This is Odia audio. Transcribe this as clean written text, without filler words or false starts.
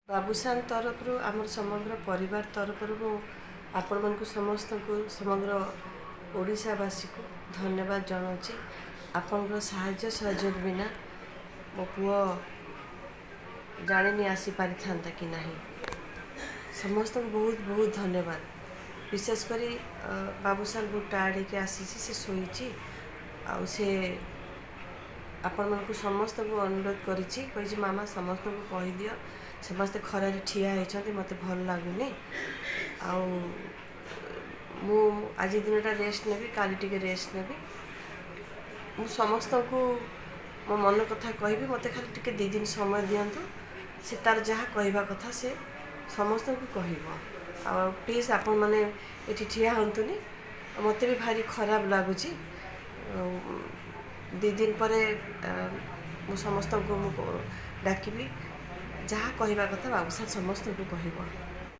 ବାବୁସାନ ତରଫରୁ, ଆମର ସମଗ୍ର ପରିବାର ତରଫରୁ ମୁଁ ଆପଣମାନଙ୍କୁ ସମସ୍ତଙ୍କୁ, ସମଗ୍ର ଓଡ଼ିଶାବାସୀକୁ ଧନ୍ୟବାଦ ଜଣାଉଛି। ଆପଣଙ୍କର ସାହାଯ୍ୟ ସହଯୋଗ ବିନା ମୋ ପୁଅ ଜାଣିନି ଆସିପାରିଥାନ୍ତା କି ନାହିଁ। ସମସ୍ତଙ୍କୁ ବହୁତ ବହୁତ ଧନ୍ୟବାଦ। ବିଶେଷ କରି ବାବୁସାନ ବହୁତ ଟାୟାର୍ଡ଼ ହେଇକି ଆସିଛି, ସେ ଶୋଇଛି। ଆଉ ସେ ଆପଣମାନଙ୍କୁ ସମସ୍ତଙ୍କୁ ଅନୁରୋଧ କରିଛି, କହିଛି, "ମାମା, ସମସ୍ତଙ୍କୁ କହିଦିଅ, ସମସ୍ତେ ଖରାରେ ଠିଆ ହେଇଛନ୍ତି, ମୋତେ ଭଲ ଲାଗୁନି। ଆଉ ମୁଁ ଆଜି ଦିନଟା ରେଷ୍ଟ ନେବି, କାଲି ଟିକେ ରେଷ୍ଟ ନେବି। ମୁଁ ସମସ୍ତଙ୍କୁ ମୋ ମନ କଥା କହିବି, ମୋତେ ଖାଲି ଟିକେ 2 ଦିନ ସମୟ ଦିଅନ୍ତୁ।" ସେ ତାର ଯାହା କହିବା କଥା ସେ ସମସ୍ତଙ୍କୁ କହିବ। ଆଉ ପ୍ଲିଜ୍ ଆପଣମାନେ ଏଠି ଠିଆ ହୁଅନ୍ତୁନି, ମୋତେ ବି ଭାରି ଖରାପ ଲାଗୁଛି। ଆଉ 2 ଦିନ ପରେ ମୁଁ ସମସ୍ତଙ୍କୁ ମୁଁ ଡାକିବି, ଯାହା କହିବା କଥା ବାବୁସାନ ସମସ୍ତଙ୍କୁ କହିବ।